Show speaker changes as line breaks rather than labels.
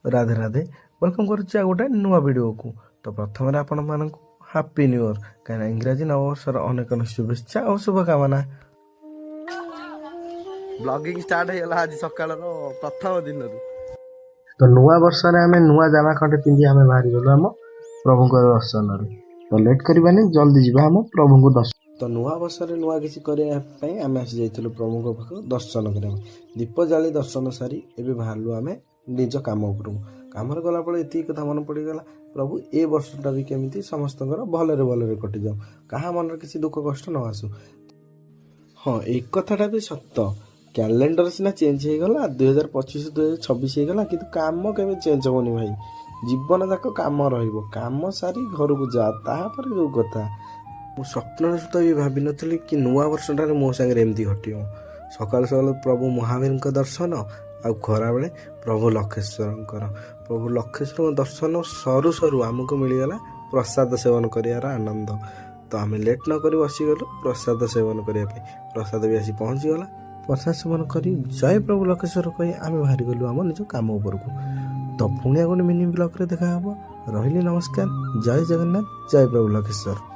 Radhe Radhe. Welcome କରୁଛି ଆଉ ଗୋଟେ ନୂଆ ଭିଡ଼ିଓକୁ। ତ ପ୍ରଥମରେ ଆପଣମାନଙ୍କୁ ହାପି ନ୍ୟୁ ଇୟର୍, କାହିଁକିନା ଇଂରାଜୀ ନବବର୍ଷର ଅନେକ ଅନେକ ଶୁଭେଚ୍ଛା ଓ ଶୁଭକାମନା। ବ୍ଲଗିଂ ଷ୍ଟାର୍ଟ ହେଇଗଲା ଆଜି ସକାଳର ପ୍ରଥମ ଦିନରୁ। ତ ନୂଆ ବର୍ଷରେ ଆମେ ନୂଆ ଜାମା ଖଣ୍ଡେ ପିନ୍ଧି ଆମେ ବାହାରି ଗଲୁ ଆମ ପ୍ରଭୁଙ୍କର ଦର୍ଶନରେ। ତ ଲେଟ୍ କରିବାନି, ଜଲ୍ଦି ଯିବା ଆମ ପ୍ରଭୁଙ୍କୁ ଦର୍ଶନ। ତ ନୂଆ ବର୍ଷରେ ନୂଆ କିଛି କରିବା ପାଇଁ ଆମେ ଆସି ଯାଇଥିଲୁ ପ୍ରଭୁଙ୍କ ପାଖକୁ ଦର୍ଶନ କରିବା ପାଇଁ। ଦୀପ ଜାଳି ଦର୍ଶନ ସାରି ଏବେ ବାହାରିଲୁ ଆମେ ନିଜ କାମ ଉପରକୁ। କାମରେ ଗଲାବେଳେ ଏତିକି କଥା ମନେ ପଡ଼ିଗଲା, ପ୍ରଭୁ, ଏ ବର୍ଷଟା ବି କେମିତି ସମସ୍ତଙ୍କର ଭଲରେ ଭଲରେ କଟିଯାଉ, କାହା ମନରେ କିଛି ଦୁଃଖ କଷ୍ଟ ନ ଆସୁ। ହଁ, ଏ କଥାଟା ବି ସତ। କ୍ୟାଲେଣ୍ଡର ସିନା ଚେଞ୍ଜ ହେଇଗଲା, 2025 2026 ହେଇଗଲା, କିନ୍ତୁ କାମ କେବେ ଚେଞ୍ଜ ହେବନି ଭାଇ। ଜୀବନ ଯାକ କାମ ରହିବ। କାମ ସାରି ଘରକୁ ଯା, ତାପରେ ଯୋଉ କଥା। ମୁଁ ସ୍ୱପ୍ନରେ ସୁଦ୍ଧା ବି ଭାବିନଥିଲି କି ନୂଆ ବର୍ଷଟାରେ ମୋ ସାଙ୍ଗରେ ଏମିତି ଘଟିବ। ସକାଳୁ ସକାଳୁ ପ୍ରଭୁ ମହାବୀରଙ୍କ ଦର୍ଶନ ଆଉ ଖରାବେଳେ ପ୍ରଭୁ ଲକ୍ଷେଶ୍ୱରଙ୍କର। ପ୍ରଭୁ ଲକ୍ଷେଶ୍ୱରଙ୍କ ଦର୍ଶନ ସରୁ ସରୁ ଆମକୁ ମିଳିଗଲା ପ୍ରସାଦ ସେବନ କରିବାର ଆନନ୍ଦ। ତ ଆମେ ଲେଟ୍ ନ କରି ବସିଗଲୁ ପ୍ରସାଦ ସେବନ କରିବା ପାଇଁ। ପ୍ରସାଦ ବି ଆସି ପହଞ୍ଚିଗଲା। ପ୍ରସାଦ ସେବନ କରି ଜୟ ପ୍ରଭୁ ଲକ୍ଷେଶ୍ୱର କହି ଆମେ ବାହାରିଗଲୁ ଆମ ନିଜ କାମ ଉପରକୁ। ତ ପୁଣି ଆଉ ଗୋଟେ ମିନି ବ୍ଲଗ୍ରେ ଦେଖା ହେବ। ରହିଲି, ନମସ୍କାର, ଜୟ ଜଗନ୍ନାଥ, ଜୟ ପ୍ରଭୁ ଲକ୍ଷେଶ୍ୱର।